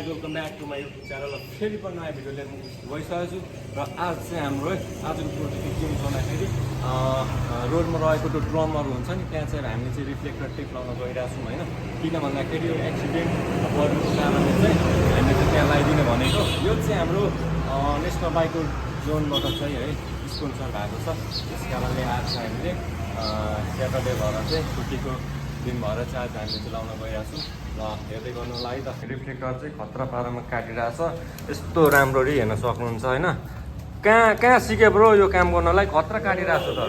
Guys welcome back to my YouTube channel. फेरि पनि नयाँ भिडियो लिएर गइसकेको छु र आज चाहिँ हाम्रो है आजको प्रोजेक्ट के हुन्छ भन्दाखेरि रोडमा रहेको त्यो ड्रमहरू हुन्छ नि त्यहाँ चाहिँ हामीले चाहिँ रिफ्लेक्टर टेप लाउन गइरहेको छौँ होइन। किन भन्दाखेरि यो एक्सिडेन्ट गर्नुको कारणले चाहिँ हामीले चाहिँ त्यहाँ लगाइदिने भनेको। यो चाहिँ हाम्रो नेसनल बाइकर जोनबाट चाहिँ है स्पोन्सर भएको छ। त्यस कारणले आज हामीले स्याटरडे भएर चाहिँ छुट्टीको दिन भएर चाहिँ आज हामीले चाहिँ लाउन गइरहेको छौँ। र हेर्दै गर्नुलाई त रिफ्लेक्टर चाहिँ खतरा पारामा काटिरहेछ। यस्तो राम्ररी हेर्न सक्नुहुन्छ होइन। कहाँ सिके ब्रो यो काम गर्नलाई खतरा काटिरहेछ त।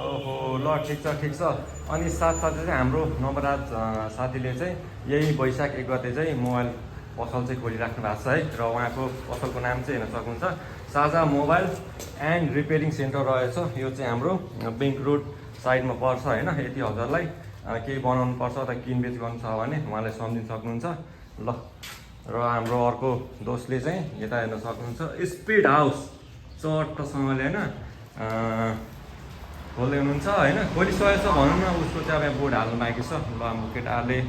ओहो ल ठिक छ। अनि साथसाथै चाहिँ हाम्रो नवराज साथीले चाहिँ यही वैशाख 1 गते चाहिँ मोबाइल पसल चाहिँ खोलिराख्नु भएको छ है। र उहाँको पसलको नाम चाहिँ हेर्न सक्नुहुन्छ साझा मोबाइल एन्ड रिपेयरिङ सेन्टर रहेछ। यो चाहिँ हाम्रो बेङ्क रोड साइडमा पर्छ होइन। यति हजुरलाई केही बनाउनु पर्छ अथवा किनबेच गर्नु छ भने उहाँलाई सम्झिन सक्नुहुन्छ ल। र हाम्रो अर्को दोस्तले चाहिँ यता हेर्न सक्नुहुन्छ स्पिड हाउस चट्टसँगले होइन खोल्दै हुनुहुन्छ होइन। खोलिसकेको छ भनौँ न। उसको चाहिँ अब बोर्ड हाल्नु बाँकी छ। ल हाम्रो केटाहरूले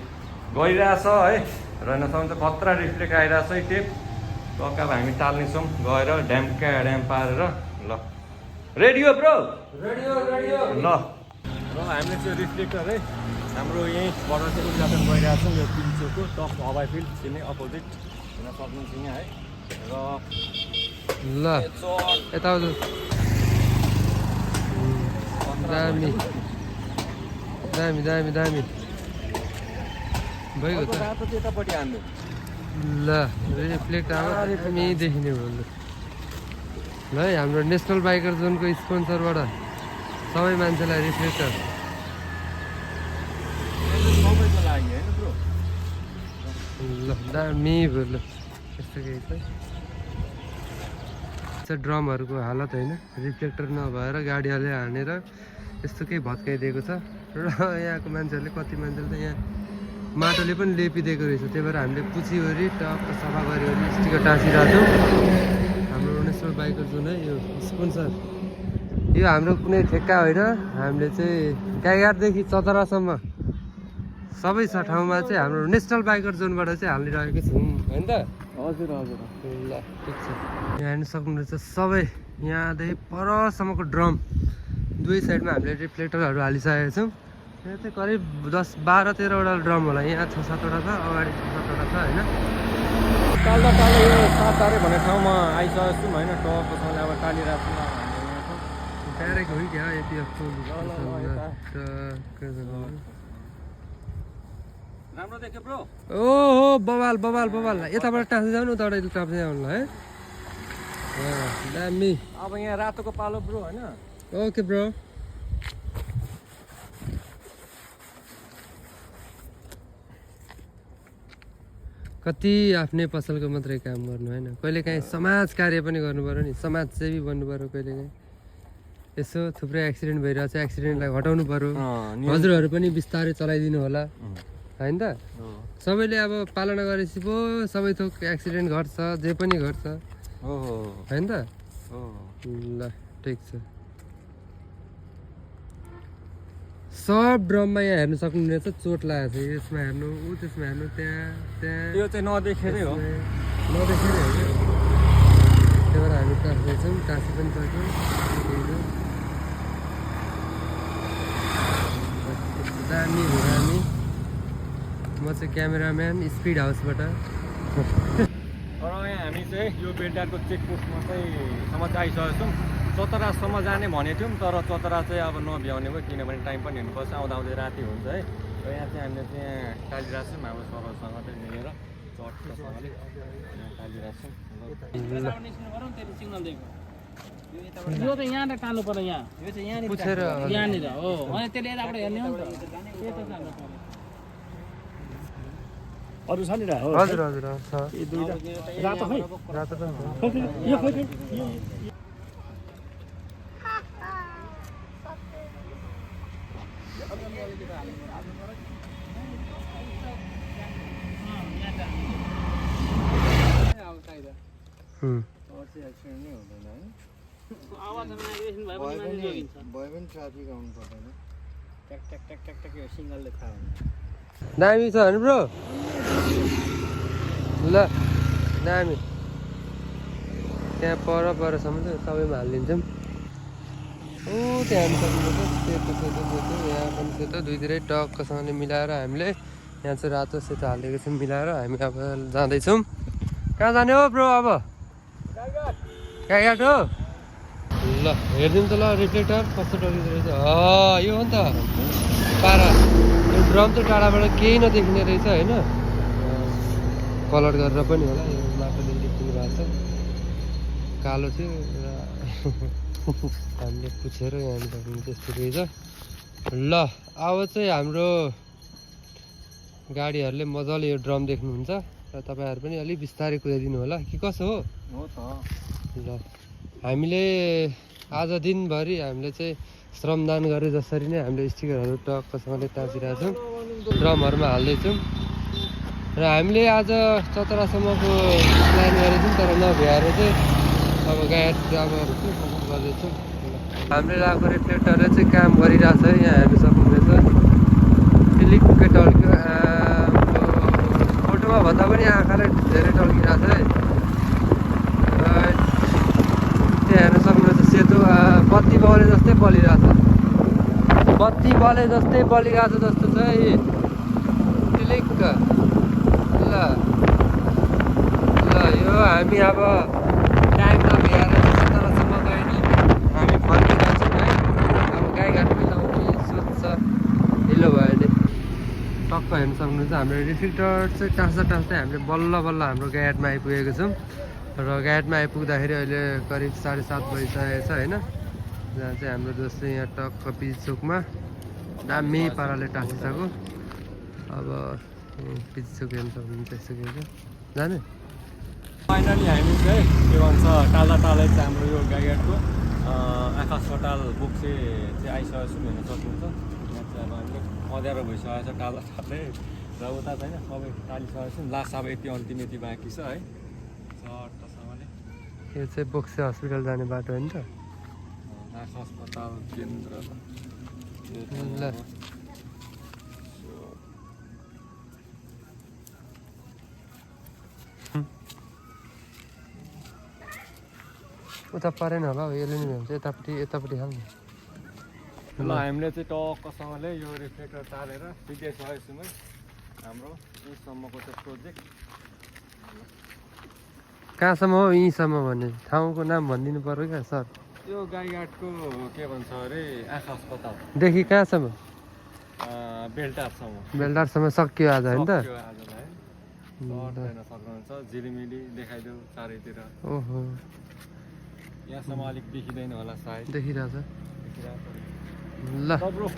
गइरहेछ है। र हेर्न सक्नुहुन्छ खतरा रिफ्लेक्ट आइरहेछ है टेप टक्क अब हामी टाल्नेछौँ गएर ड्याम पारेर ल। रेडी हो ब्रो? रेडी हो ल। र हामीले चाहिँ रिफ्लेक्टर है हाम्रो यहीँबाट चाहिँ उद्घाटन गरिरहेको छौँ। यो पिल्चोको टप हवाई फिल्ड छिनै अपोजिट हेर्न सक्नुहुन्छ यहाँ है। र ल यता दामी भइगयो त। रातो त्यतापट्टि हान्नु ल रिफ्लेक्ट हामी देखिने भयो ल है। हाम्रो नेसनल बाइकर जोनको स्पोन्सरबाट सबै मान्छेलाई रिफ्लेक्टर सबैको लागि होइन ब्रो। ल दामी भयो ल। यस्तो केही छ ड्रमहरूको हालत होइन। रिफ्लेक्टर नभएर गाडीहरूले हानेर यस्तो केही भत्काइदिएको छ। र यहाँको मान्छेहरूले कति मान्छेले त यहाँ माटोले पनि लेपिदिएको रहेछ। त्यही भएर हामीले पुछिवरी टक्क सफा गरिवरी स्टिकर टाँसिरहेको छौँ। हाम्रो नेसनल बाइकर जुन है यो स्पोन्सर यो हाम्रो कुनै ठेक्का होइन। हामीले चाहिँ गाईघाटदेखि चतरासम्म सबै छ ठाउँमा चाहिँ हाम्रो नेसनल बाइकर जोनबाट चाहिँ हालिरहेको छौँ होइन त। हजुर ल ठिक छ। यहाँ हेर्नु सक्नुहुनेछ सबै यहाँदेखि परसम्मको ड्रम दुवै साइडमा हामीले रिफ्लेक्टरहरू हालिसकेका छौँ। यहाँ चाहिँ करिब 10-12-13वटा ड्रम होला। यहाँ 6-7वटा छ, अगाडि 6-7वटा छ होइन। टाल्दा यो 7 तारे भन्ने ठाउँमा आइसकेको छौँ होइन। टक्कसँगले अब टालिरहेको छौँ। डाइरेक्ट हो क्या यति राम्रो देख्यो ब्रो। ओहो बवाल यताबाट टाँस्दै जाउँ न उताबाट टाँस्दै जाउँ ल है। दामी अब यहाँ रातोको पालो ब्रो होइन। Okay bro. कति आफ्नै पसलको मात्रै काम गर्नु होइन। कहिलेकाहीँ समाज कार्य पनि गर्नु पऱ्यो नि। समाजसेवी बन्नु पऱ्यो कहिलेकाहीँ। यसो थुप्रै एक्सिडेन्ट भइरहेको छ। एक्सिडेन्टलाई घटाउनु पऱ्यो। हजुरहरू पनि बिस्तारै चलाइदिनु होला होइन त। सबैले अब पालना गरेपछि पो सबै थोक एक्सिडेन्ट घट्छ जे पनि घट्छ होइन त। ल ठिक छ। सब ड्रममा यहाँ हेर्नु सक्नुहुनेछ चोट लागेको छ। यसमा हेर्नु त्यसमा हेर्नु त्यहाँ यो चाहिँ नदेखेरै हो। नदेखेरै हो। त्यही भएर हामी टाँस्दैछौँ। टाँसी पनि सक्छौँ। दामी हो दामी। म चाहिँ क्यामेराम्यान स्पिड हाउसबाट। र यहाँ हामी चाहिँ यो बेलडारको चेकपोस्टमा सम्म चाहिँ आइसकेको छौँ। चतरासम्म जाने भनेको थियौँ तर चतरा चाहिँ अब नभ्याउने भयो किनभने टाइम पनि हेर्नुपर्छ। आउँदै राति हुन्छ है। र यहाँ चाहिँ हामीले चाहिँ टालिरहेको छौँ हाम्रो सरसँग चाहिँ मिलेर चट्टसँगले यहाँ टालिरहेको छौँ। यो त यहाँ टाल्नु पर्यो। यहाँ यो चाहिँ यहाँनिर हो। अनि त्यसले यताबाट हेर्ने हो नि त। अरू छ नि र? हजुर छ। यो दुईटा रातो खै रातो त यो खै दामी छ भने ब्रो। ल दामी त्यहाँ परसम्म चाहिँ सबैमा हालिदिन्छौँ ऊ त्यहाँ पनि सक्नुहुन्छ सेतो सेतो सेतो यहाँ पनि सेतो दुईतिरै टक्कसँगले मिलाएर हामीले यहाँ चाहिँ रातो सेतो हालिदिएको छौँ मिलाएर हामी अब जाँदैछौँ कहाँ जाने हो ब्रो अब गाईघाट हो ल हेरिदिउँ त ल रिफ्लेक्टर कस्तो टकिँदो रहेछ यो हो नि त पारा यो ड्रम चाहिँ टाढाबाट केही नदेखिने रहेछ होइन कलर गरेर पनि होला यो माटोले लेखिदिनु भएको छ कालो थियो र हामीले पुछेर यहाँनिर त्यस्तो रहेछ ल अब चाहिँ हाम्रो गाडीहरूले मजाले यो ड्रम देख्नुहुन्छ र तपाईँहरू पनि अलिक बिस्तारै कुदाइदिनु होला कि कसो हो त ल हामीले आज दिनभरि हामीले चाहिँ श्रमदान गरे जसरी नै हामीले स्टिकरहरू टक्कसँगले टाँसिरहेको छौँ ड्रमहरूमा हाल्दैछौँ र हामीले आज चतरासम्मको प्लान गरेको थियौँ तर नभ्याएर चाहिँ अब गाडी अब गर्दैछौँ हामीले लगाएको रिफ्लेक्टरले चाहिँ काम गरिरहेछ यहाँ हेर्नु सक्नुहुनेछ लिक्कै टल्क्यो फोटोमा भन्दा पनि आँखाले धेरै टल्किरहेछ है त्यहाँ हेर्न सक्नुहुन्छ सेतो बत्ती बले जस्तै बलिरहेछ बत्ती बले जस्तै बलिरहेछ जस्तो छ है लिक्क ल ल यो हामी अब टाइम नभ्याएर चतरासम्म गयो नि हामी फर्किरहेछौँ है अब गाईघाट पनि लाउने सोध्छ ढिलो भयो नि टक्क हेर्न सक्नुहुन्छ हाम्रो रिफ्लेक्टर चाहिँ टाँस्दै हामीले बल्ल बल्ल हाम्रो गाईघाटमा आइपुगेको छौँ र गाईघाटमा आइपुग्दाखेरि अहिले करिब 7:30 बजिसकेको छ होइन जहाँ चाहिँ हाम्रो दोस्त यहाँ टक्क पिच चोकमा दामी पाराले टाँसिसक्यो अब पिच चोक हेर्न सक्नुहुन्छ यस्तो के जाने फाइनली हामी चाहिँ के भन्छ टाढा टाढै चाहिँ हाम्रो यो गाईघाटको आँखा सटाल बोक्से चाहिँ आइसकेको छौँ हेर्न सक्नुहुन्छ यहाँ चाहिँ अब हामीले अँध्यारो भइसकेको छ टाढा टाढै र उता चाहिँ सबै टालिसकेको छौँ लास्ट अब यति अन्तिम यति बाँकी छ है चट्टसँगले यो चाहिँ बोक्से हस्पिटल जाने बाटो हो नि त आँखा अस्पताल केन्द्र ल उता परेन होला हौ यसले नि भन्छ यतापट्टि हाल्नु ल हामीले चाहिँ टक्कसँगले यो रिफ्लेक्टर टालेर ठिकै छ यसमा हाम्रो यहीँसम्मको चाहिँ प्रोजेक्ट कहाँसम्म हो यहीँसम्म भन्ने ठाउँको नाम भनिदिनु पर्यो क्या सर यो गाईघाटको के भन्छ अरे आँखा देखि कहाँसम्म बेलटारसम्म बेलटारसम्म सकियो आज होइन त सक्यो आजलाई हेर्न सक्नुहुन्छ झिलिमिली देखाइदेऊ चारैतिर ओहो यहाँसम्म अलिक देखिँदैन होला सायद देखिरहेछ ल ब्रो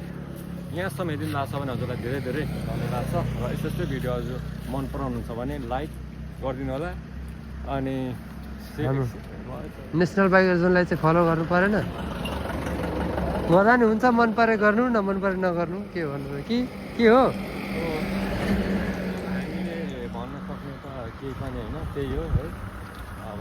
यहाँसम्म यदि लाग्छ भने हजुरलाई धेरै धेरै धन्यवाद छ र यस्तो यस्तै भिडियोहरू मन पराउनुहुन्छ भने लाइक गरिदिनु होला अनि नेसनल बाइकर जोनलाई चाहिँ फलो गर्नु परेन गर्दा नि हुन्छ मन परे गर्नु न मन परे नगर्नु के भन्नु कि के हो हामीले भन्न सक्ने त केही पनि होइन त्यही हो है अब